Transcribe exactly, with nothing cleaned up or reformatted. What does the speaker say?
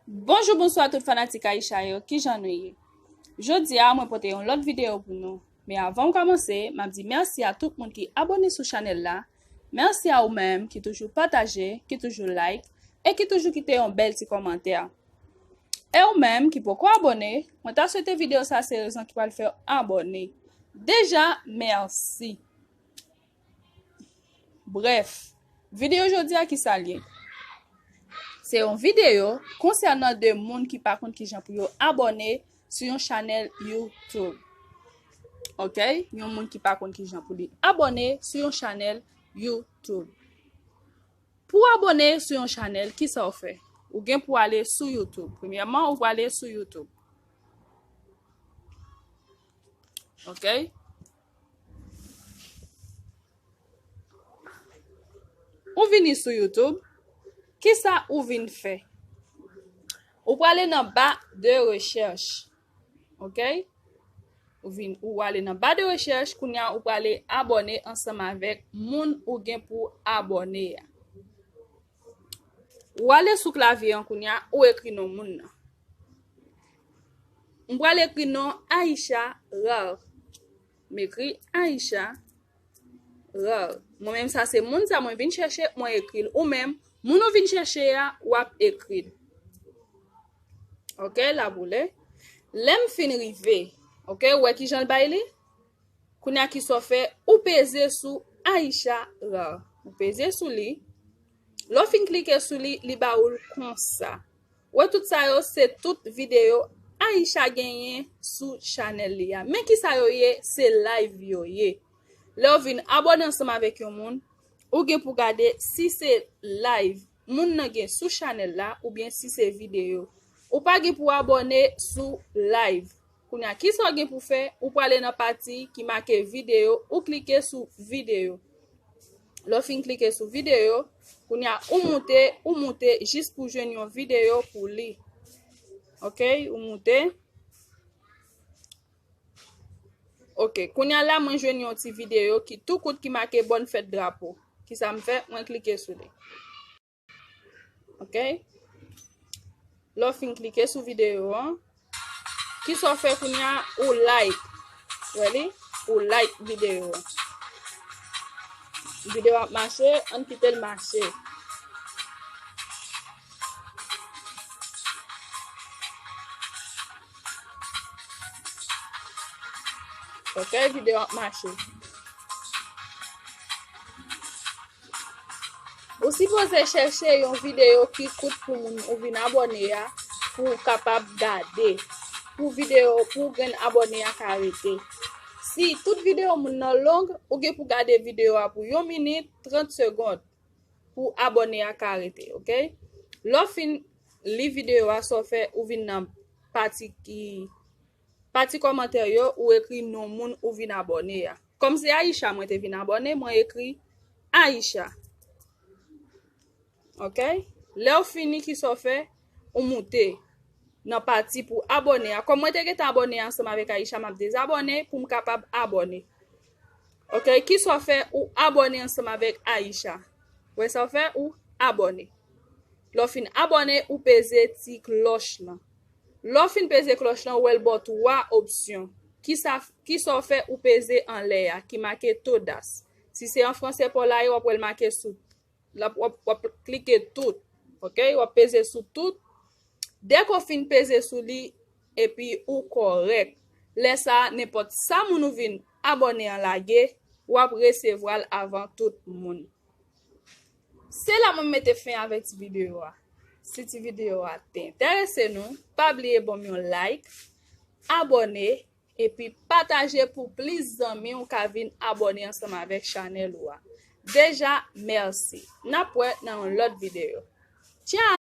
Bonjou, bonswa tout fanatik Aisha yo, kijan nou ye? Jodi a, mwen pote yon lòt videyo pou nou. Men avan m kòmanse, m ap di mèsi a tout moun ki abòne sou chanèl la. Mèsi a ou menm ki toujou pataje, ki toujou like, e ki toujou kite yon bèl ti kòmantè. E ou menm ki poko abòne, mwen ta swete videyo sa se rezon ki pral fè w abòne. Deja, mèsi. Brèf, videyo jodi a ki sa l ye? Se yon videyo konsènan de moun ki pa konn kijan pou yo abòne sou yon chanèl YouTube. Ok? Yon moun ki pa konn kijan pou li abòne sou yon chanèl YouTube. Pou w abòne sou yon chanèl, kisa w fè? Ou gen pou w ale sou YouTube. Premyèman, ou prale sou YouTube. Ok? Ou vini sou YouTube. Kisa ou vin fè? Ou prale nan ba de rechèch. Ok? Ou vin, ou ale nan ba de rechèch, kounye a ou prale abòne ansanm avèk moun ou gen pou abòne a. Ou ale sou klavye an kounye a, ou ekri non moun nan. M pral ekri non Aisha Rar. M ekri Aisha Rar. Mwen menm sa se moun sa mwen vin chèche, mwen ekri l. Ou menm, moun ou vin chèche a, w ap ekri l. Ok, la boule. Lè m fin rive, ok, ou wè kijan l bay li? Kounye a kisa w fè, ou peze sou Aisha Rar. Ou peze sou li. Lè w fin klike sou li, li ba ou l konsa. Wè tout sa yo, se tout videyo Aisha genyen sou chanèl li a. Men kisa yo ye, se live yo ye. Lè w vin abòne ansanm avèk yon moun, ou gen pou gade si se live moun nan gen sou chanèl la oubyen si se videyo. Ou pa gen pou abòne sou live. Kounye a, kisa w gen pou fè? Ou prale nan pati ki make videyo, ou klike sou videyo. Lè w fin klike sou videyo, kounye a, ou moute, ou moute jis pou jwenn yon videyo pou li. Ok, ou moute. Ok, kounye a la, mwen jwenn yon ti videyo ki tou kout ki make bòn fèt drapo. Kisa m fè? Mwen klike sou li. Ok? Lè w fin klike sou videyo an, kisa w fè kounye a? Ou like. Wè li? Ou like videyo an. Videyo ap mache, ann kite l mache. Ok, videyo ap mache. Ou sipoze chèche yon videyo ki kout pou moun ou vin abòne a pou w kapab gade. Pou videyo, pou grenn abòne a ka rete. Si tout videyo moun nan long, ou gen pou gade videyo a pou yon minit, trant segonn pou abòne a ka rete, ok? Lè w fin li videyo a, sa w fè, ou vin nan pati ki, pati kòmantè yo, ou ekri non moun ou vin abòne a. Kòm se Aisha mwen te vin abòne, mwen ekri Aisha. Ok? Lè w fini, kisa w fè? Ou moute nan pati pou abòne a. Kòm mwen te gentan abòne ansanm avèk Aisha, m ap dezabòne pou m kapab abòne. Ok? Kisa w fè? Ou abòne ansanm avèk Aisha. Wè sa w fè? Ou abòne. Lè w fin abòne, ou peze ti klòch lan. Lè w fin peze klòch lan, ou wè l ba w twa opsyon. Kisa, kisa w fè? Ou peze anlè a, ki make todas. Si se an franse pa w la ye, w ap wè l make sou, l ap, w ap, w ap klike tout. Ok? W ap peze sou tout. Dèke w fin peze sou li, epi ou kòrèk. Lè sa a, nenpòt sa moun ou vin abòne an lage, w ap resevwa l avan tout moun. Se la mwen mete fen avèk ti videyo a. Si ti videyo a te enterese nou, pa bliye ban m yon like, abòne, epi pataje pou plis zanmi w ka vin abòne ansanm avèk chanèl ou a. Deja, mèsi. N ap wè nan yon lòt videyo. Tchao!